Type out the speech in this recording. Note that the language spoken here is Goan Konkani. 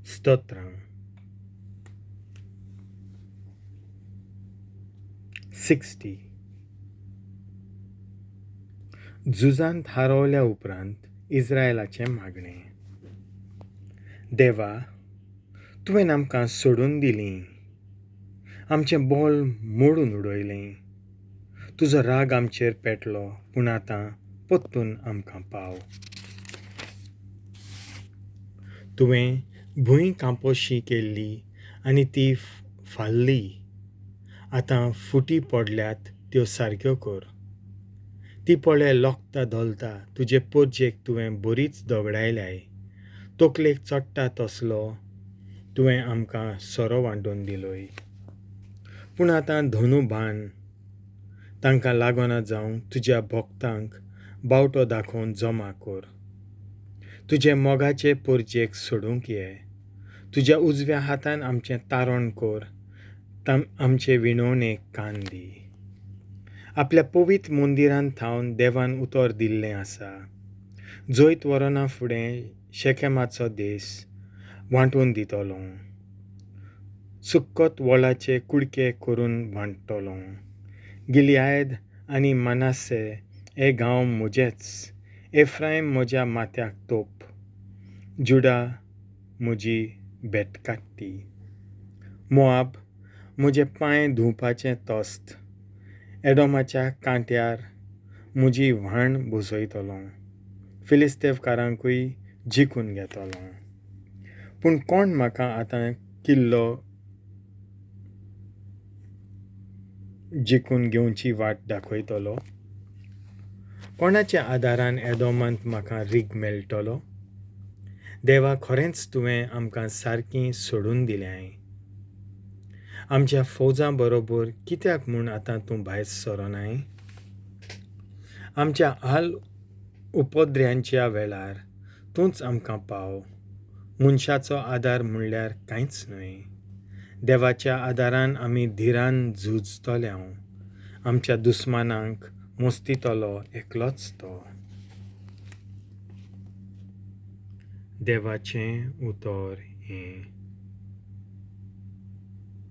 स्तोत्रां. 60. झुजांत हारवल्या उपरांत इस्रायलाचें मागणें. देवा, तुवें आमकां सोडून दिलीं, आमचें बोल मोडून उडयलें. तुजो राग आमचेर पेटलो, पूण आतां परतून आमकां पाव. तुवें भूंय कांपोशी केल्ली आनी ती फाल्ली. आतां फुटी पडल्यात त्यो सारक्यो कर. ती पळय लोकता धोलता. तुजे पोरजेक तुवें बरीच दगडायल्याय. तकलेक चडटा तसलो तुवें आमकां सोरो वांटून दिलोय. पूण आतां धनू बाण तांकां लागना जावंक तुज्या भक्तांक बावटो दाखोवन जमा कर. तुजे मोगाचे पोरजेक सोडूंक ये. तुज्या उजव्या हातान आमचें तारण कर, आमचे विणवणेक कान दी. आपल्या पवित्र मंदिरांत थावन देवान उतर दिल्लें आसा. जैत व्हरना फुडें शेकेमाचो देस वांटून दितलो. सुक्कत वळाचे कुडके करून वांट्टलो. गिलियाद आनी मनासे हे गांव म्हजेच. एफ्रायम म्हज्या माथ्याक तोप, जुडा म्हजी बेटकाट्टी, मोआब म्हजे पांय धुवपाचें तस्त. एडोमाच्या कांट्यार म्हजी व्हाण बसयतलो. फिलिस्तेवकारांकूय जिखून घेतलो. पूण कोण म्हाका आतां किल्लो जिखून घेवची वाट दाखयतलो? कोणाच्या आदारान एदोमांत म्हाका रीग मेळटलो? देवा, खरेंच तुवें आमकां सारकीं सोडून दिल्याय. आमच्या फौजां बरोबर कित्याक म्हूण आतां तूं भायर सरोनाय? आमच्या हाल उपद्र्यांच्या वेळार तूंच आमकां पाव. मनशाचो आदार म्हणल्यार कांयच न्हय. देवाच्या आदारान आमी धिरान झुजतले. आमच्या दुस्मानांक मोस्तितलो एकलोच तो. देवाचें उतर हें.